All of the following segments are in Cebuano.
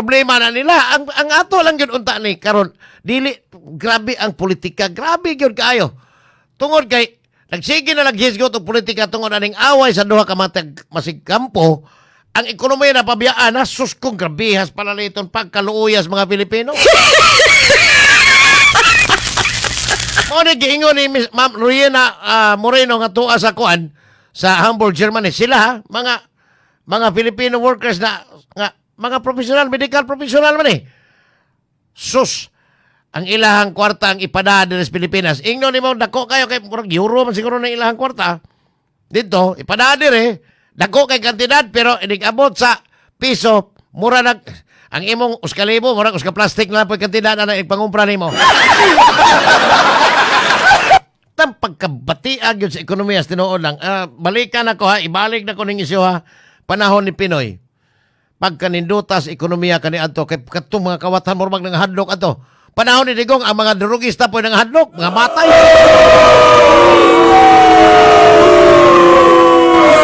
problema na nila. Ang ato lang gyud unta ni karon, dili grabe ang politika, grabe gyud kaayo. Tungod kay nagsige na naghisgot og politika tungod aning away sa duha ka matag masig kampo, ang ekonomiya na pabiyaan na. Sus kong grabehas palaliton pagkaluuyas mga Pilipino. Mao ni giingon ni Miss Ma'am Rowena Moreno nga tuwa sa kuan sa Hamburg, Germany. Sila ha, mga Filipino workers na nga mga professional, medical professional man eh. Sus, ang ilahang kwarta ang ipada diri sa Pilipinas. Ingnon nimo dako kayo kay murag euro man siguro na ilahang kwarta. Dito, ipada diri, dako kay kantidad pero inig-abot sa piso, mura nag ang imong uskalibo, murag uska plastic na lang po kantidad na ipangumpra nimo. Tang pagkabatiag yun sa ekonomiya sa tinuod lang. Balikan ako ha, ibalik na ko ning isyu ha, panahon ni Pinoy. Pagkaninduta sa ekonomiya kani adto kay katong mga kawatan murag nang hadlok ato. Panahon ni Digong, ang mga drugista po nang hadlok, mga matay.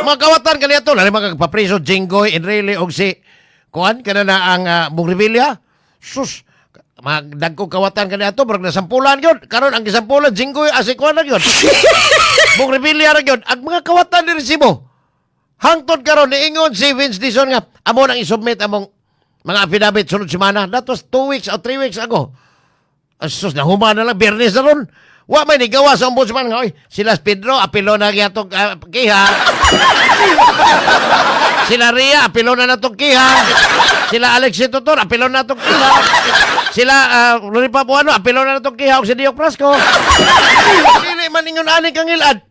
Mga kawatan kani ato, lali mga papriso Jinggoy, Enrile og si kuan kana na ang Bong Revilla. Sus, mga dagkong kawatan kani ato, murag nasampulan gyud. Karon ang gisampulan Jinggoy asi kuan na gyud. Bong Revilla ra gyud. Ang mga kawatan diri Cebu. Hangtod karon niingon si Vince Dizon nga amo nang isubmit among mga affidavit sunod semana. That was 2 weeks or 3 weeks ago. Asus, nahuma na lang, Biyernes na ron. Wa may nigawa sa ombudsman nga, oy, sila Pedro, apilo na gyatong kiha. Sila Ria, apilo na natong kiha. Sila Alex Tutor, apilo na natong kiha. Sila Lori Papuano, apilo na natong kiha. O si Dio Prasco. Dili man ingon ani kang ilad.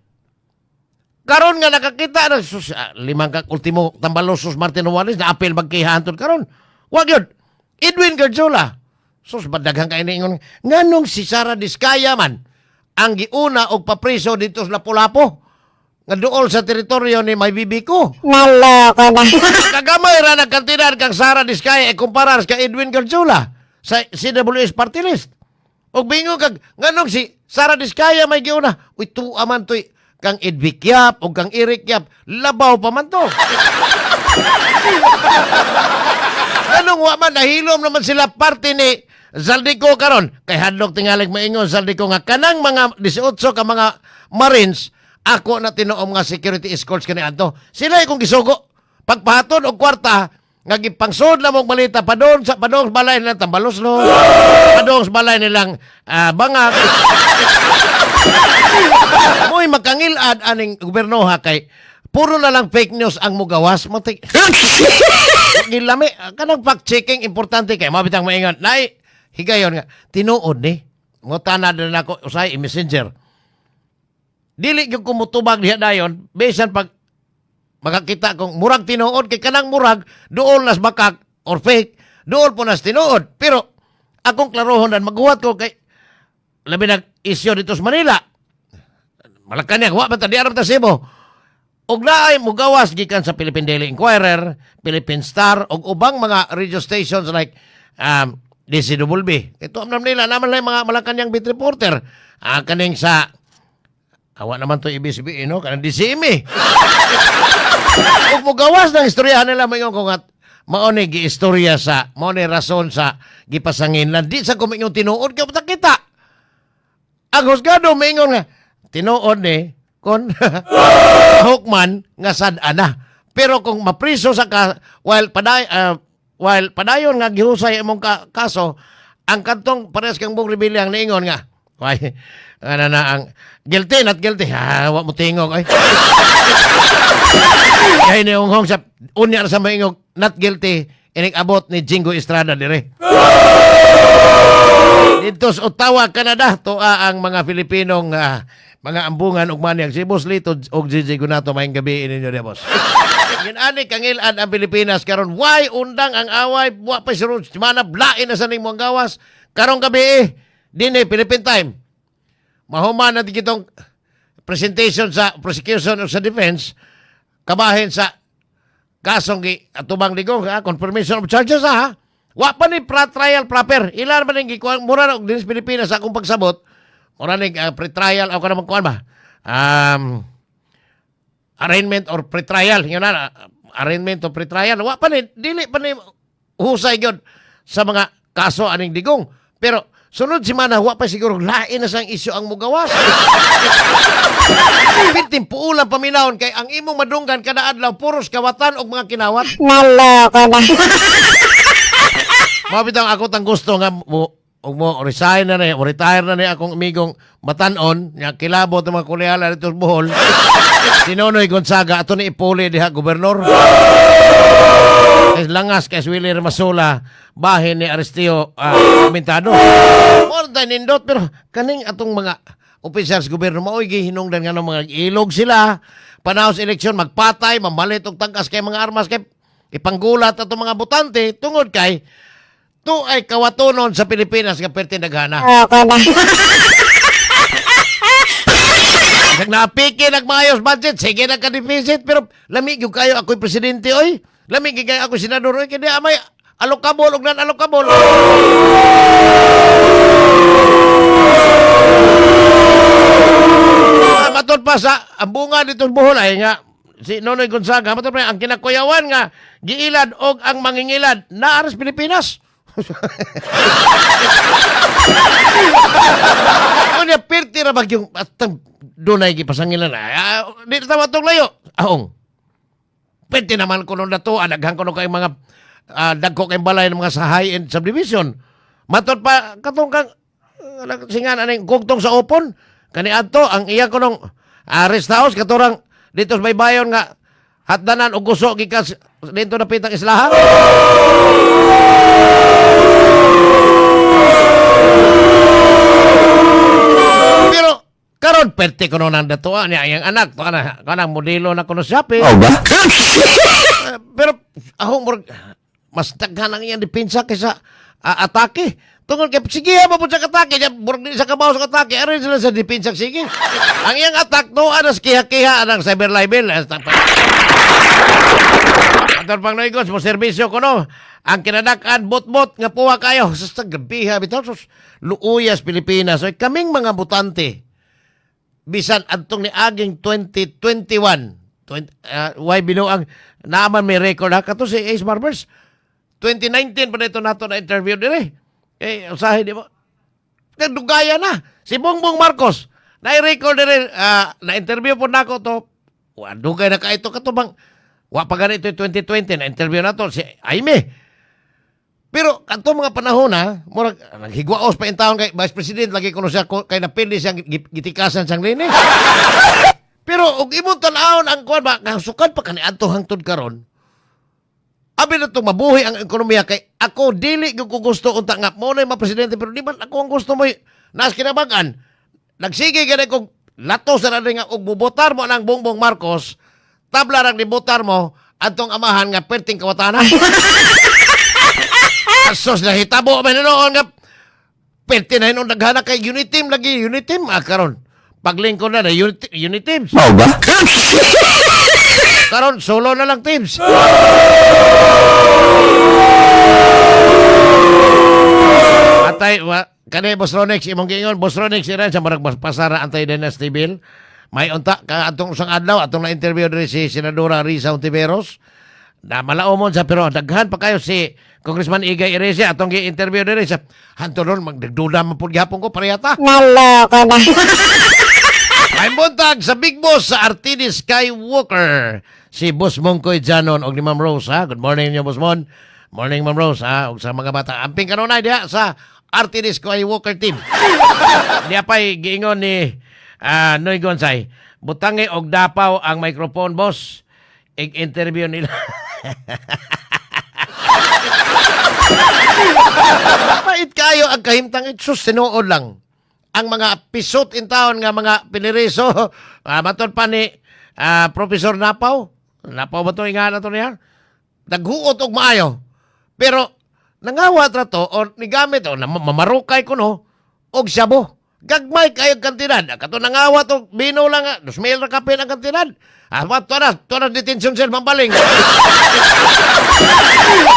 Karon nga nakakita na sus, limang kag ultimo tambalosos Martin Romualdez na apil magkiha anton karon. Wag yun. Edwin Garjola. Sus, badaghang kay niingon nganong si Sara Diskaya man ang giuna og papriso dito sa Lapu-Lapu nga duol sa teritoryo ni May Bibi ko. Naloko na. Kagamay ra nagkantidad kang Sara Diskaya e kumpara kay Edwin Garjola sa CWS party list. Og bingo kag nganong si Sara Diskaya may giuna. Uy, tuwa man to'y kang Edvic Yap o kang Eric Yap, labaw pa man to. Anong wa man nahilom naman sila parte ni Zaldy Co karon kay hadlok tingalig maingon Zaldy Co nga kanang mga 18 ka mga Marines ako na tinuom nga security escorts kani adto. Sila kung gisugo pagpahatod og kwarta nga gipangsod na mong malita padong sa padong sa balay nilang Tambaloslos, padong sa balay nilang Bangag. Mo'y makangilad aning gobernoha kay puro na lang fake news ang mugawas. Mati gilami kanang fact checking importante kay mabitang maingon nay higayon nga tinuod ni ngutana na nako usay i-messenger dili gyud ko mutubag diha dayon bisan pag makakita kung murag tinuod kay kanang murag duol nas bakak or fake duol po nas tinuod, pero akong klarohon dan maghuwat ko kay labi nag isyo dito sa Manila, Malacanang wa ba ta di aram ta Cebu og naay mugawas gikan sa Philippine Daily Inquirer, Philippine Star ug ubang mga radio stations like DCWB. Ito am nila naman lang mga Malacanang beat reporter. Kaning sa awa naman to ABCB no kanang DCM. Ug mugawas ng istorya nila moingon ko nga mao ni giistorya sa mao ni rason sa gipasangin lang di sa kumingon tinuod kay kita. Ang husgado moingon nga tinuod ni kon hukman nga sad ana. Pero kung mapriso sa ka while padayon nga gihusay imong kaso, ang kantong parehas kang Bong Revilla ang niingon nga why ana na ang guilty, not guilty ha, wa mo tingog ay kay ni Honghong sa unya ra sa maingog not guilty inig abot ni Jinggoy Estrada dire dito sa Ottawa, Canada. Tuwa ang mga Filipinong mga ambungan ug maniyag si Boss Lito og GG Gunato. Maayong gabi ninyo diya, boss. Ngin ani kangilad ang Pilipinas karon. Why undang ang away? Wa pa si mana blain na sa ning mga gawas. Karong gabi eh, dinhi Philippine time. Mahuman na kitong presentation sa prosecution o sa defense kabahin sa kasong gi atubang ligong ha, confirmation of charges ha. Wa pa ni pre-trial proper. Ilan man ning gikuan mura na og dinhi sa Pilipinas sa akong pagsabot. Mura ning pre-trial o kanang kuan ba? Arraignment or pre-trial. Yun na, arraignment or pre-trial. Wa pa ni dili pa ni husay gyud sa mga kaso aning Digong. Pero sunod semana wa pa siguro lain na sang isyu ang mugawas. Pinting puulang paminawon kay ang imong madunggan kada adlaw puros kawatan og mga kinawat. Naloko na. Mao bitaw ako tang gusto nga mo og mo resign na ni, mo retire na ni akong amigong matan-on, nga kilabot ang mga kulehala dito sa Bohol. Si Nonoy Gonzaga ato ni ipuli diha gobernador. Kay langas kay Willie Remasola, bahin ni Aristeo Komentado. Mo tay nindot pero kaning atong mga opisyal sa gobyerno maoy gihinungdan nga mga ilog sila panahon sa eleksyon magpatay mamalit og tangkas kay mga armas kay ipanggulat atong mga botante tungod kay to ay kawatonon sa Pilipinas nga perti naghana. Loko na. Kag napiki nagmaayos budget, sige nagka-deficit pero lami gyud kayo ako'y presidente oy. Lami gyud kayo ako'y senador oy kay di amay alokabol og nan-alokabol. Matod pa sa ang bunga dito sa Bohol ay nga si Nonoy Gonzaga matod pa ang kinakuyawan nga giilad og ang mangingilad naa sa Pilipinas. Unya pirti ra bag yung atang dunay gipasangilan. Ah, di ta matong layo. Ahong. Pwede naman kuno na to, daghan kuno kay mga dagko kay balay ng mga sa high-end subdivision. Matod pa katong kang singan aning gugtong sa opon kani adto ang iya kunong rest house katurang dito sa baybayon nga hatdanan og guso gikan dito na pitang islaha. Pero karon perte kuno nang datoa niya iyang anak to kana kanang modelo na kuno siya. Oh ba? Pero ako murag mas daghan ang iyang depensa kaysa atake. Tungod kay sige ha mapud sa atake niya murag di sa kabaw sa atake aron sila sa depensa sige. Ang iyang attack no anas kiha-kiha anang cyber libel. Ator pang noigos mo serbisyo ko no. Ang kinadak-an bot-bot nga puwa kayo sa grabiha bitaw sus luuyas Pilipinas. Oy, kaming mga butante bisan adtong niaging 2021 20, why binuang naaman may record ha kato si Ace Barbers 2019 pa na ito nato na interview dire eh usahay di ba dugaya na si Bongbong Marcos na record dire na interview po nako to wa dugay na ka ito kato bang wa pa ganito 2020 na interview nato si Aime. Pero kadto mga panahon na, murag naghigwaos pa in taon kay Vice President lagi kuno siya kay napili siyang gitikasan siyang lini. Pero og imong tan-awon ang kuan ba sukad pa kani adto hangtod karon. Abi na tong mabuhi ang ekonomiya kay ako dili gyud ko gusto unta nga mo na presidente pero di man ako ang gusto mo nas kinabag-an. Nagsige gani kog latos na rin nga og bubotar mo nang Bongbong Marcos, tabla rang nibotar mo adtong amahan nga perting kawatana. Sus, nahitabo man noon nga perti na hinon daghana kay unit team lagi unit team karon. Paglingkod na na unit teams. Oh ba? Karon solo na lang teams. Atay wa kani Boss Ronex imong giingon Boss Ronex ira sa murag mas pasara antay dynasty bill. May unta ka atong usang adlaw atong na interview diri si Senadora Risa Hontiveros. Na malaomon sa pero daghan pa kayo si Congressman Igay Iresia atong gi-interview diri sa hantod ron magdugduda man pud gihapon ko parehata. Naloko na. Ay buntag sa Big Boss sa Artini Skywalker. Si Boss Mongkoy Janon og ni Ma'am Rose ha. Good morning niyo Boss Mon. Morning Ma'am Rose ha og sa mga bata. Amping kanunay diha sa Artini Skywalker team. Diha pa'y giingon ni Noy Gonsay. Butangi og dapaw ang microphone boss. Ig-interview nila. Pait kayo ang kahimtang sus tinuod lang. Ang mga pisot in town nga mga piniriso, matod pa ni Professor Napaw. Napaw ba ito? Nga na to niya? Naghuot og maayo. Pero nangawat ra to o nigamit o mamarukay ko no og sabo. Gagmay kayo kantidad. Kato nangawat og bino lang, 2,000 ra kapin ang kantidad. Ah, to na detention cell mambaling.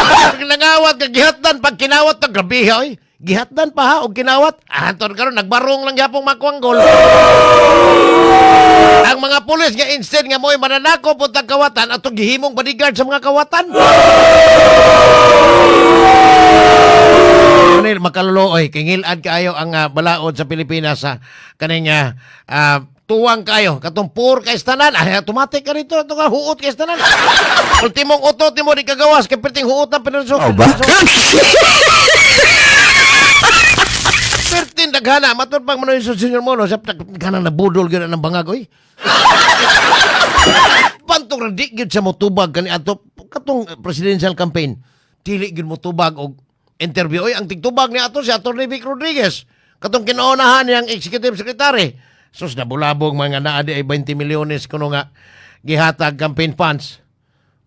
Pag nangawat ka gihatdan pag kinawat ka grabe oy. Gihatdan pa ha og kinawat. Ah, anton karon nagbarong lang gyapong makuanggol. Ang mga pulis nga instead nga mo'y mananakop o kawatan ato gihimong bodyguard sa mga kawatan. Manil makaluluoy kay ngilad kaayo ang balaod sa Pilipinas sa kaning tuwang kayo katong poor kay tanan ay automatic ka rito ato nga huot kay tanan. Ultimong utot nimo di kagawas kay perting huot ang pinanso. Oh, ba? Perting daghana matud pang manoy sa senior mono sa kanang nabudol gyud ng bangag oy. Pantong ra di gyud sa motubag kani ato katong presidential campaign. Dili gyud motubag og interview oy. Ang tigtubag ni ato si Attorney Vic Rodriguez. Katong kinaunahan niyang executive secretary. Sus, nabulabog mga naa di ay 20 milyones kuno nga gihatag campaign funds.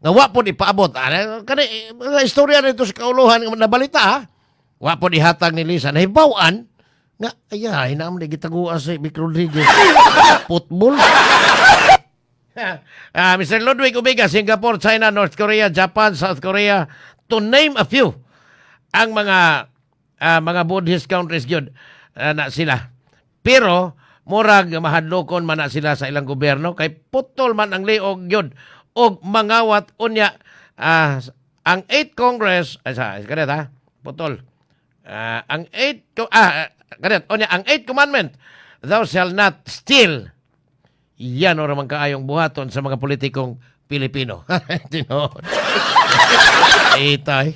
Nga wa pod ipaabot. Ano, kani mga istorya nito sa kauluhan nga nabalita ha. Wa pod ihatag ni Lisa. Nahibaw-an nga ay naam ni gitaguan si Vic Rodriguez. Football. Mr. Ludwig Ubiga, Singapore, China, North Korea, Japan, South Korea, to name a few, ang mga Buddhist countries gyud na sila. Pero murag mahadlokon man na sila sa ilang gobyerno kay putol man ang liog gyud og mangawat unya ang 8th Congress ay sa karet ha putol. Ang 8 karet unya ang 8th commandment, thou shall not steal, yan ora man kaayong buhaton sa mga politikong Pilipino. Tinuod. Itay.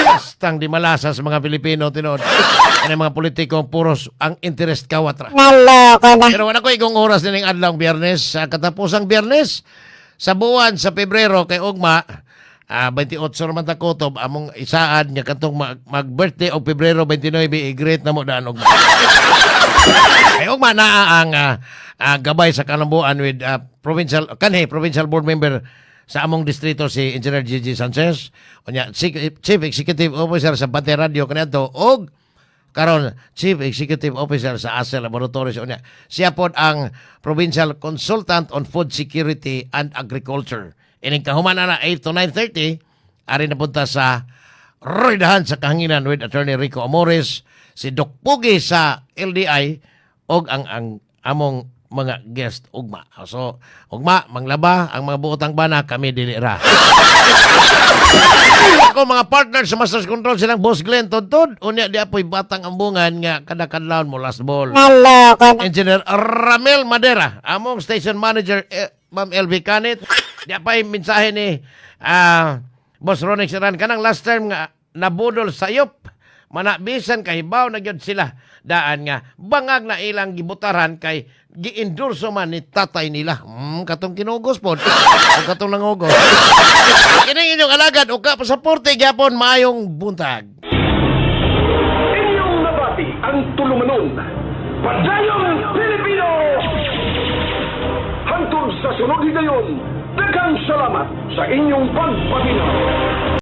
Bastang di malasa sa mga Pilipino, tinuod. Ano mga politikong puros ang interest kawat ra. Naloko na. Pero wala ko igong oras nining adlawng Biyernes. Sa katapusang Biyernes, sa buwan sa Pebrero kay Ugma, 28 raman ta kutob, among isaad nga katong mag-birthday og Pebrero 29, i-greet na mo daan ugma. Kay ugma naa ang gabay sa kalambuan with provincial kanhi provincial board member sa among distrito si Engineer Gigi Sanchez, unya Chief Executive Officer sa Bate Radio kaniadto og karon Chief Executive Officer sa ASEL Laboratories, unya siya pod ang Provincial Consultant on Food Security and Agriculture. Ining kahuman na 8 to 9:30 ari na punta sa Roydahan sa Kahanginan with Attorney Rico Amores, si Doc Pugi sa LDI og ang among mga guest ugma. So, ugma, manglaba ang mga buotang bana, kami dili ra. Ako mga partner sa Masters Control silang Boss Glenn Todtod. Unya di apoy batang ambungan nga kada kadlawon mo last ball. Naloko na. Engineer Ramel Madera, among station manager Ma'am LV Canit. Di apay mensahe ni Boss Ronix Iran kanang last term nga nabudol sayop. Manabisan kahibaw na gyud sila daan nga bangag na ilang gibutaran kay giendorso man ni tatay nila. Katong kinugos pod. O katong nangugos. Kining inyong alagad o ka pasaporte gyapon maayong buntag. Inyong nabati ang tulumanon. Padayong Pilipino! Hangtod sa sunod higayon, daghang salamat sa inyong pagpaminaw.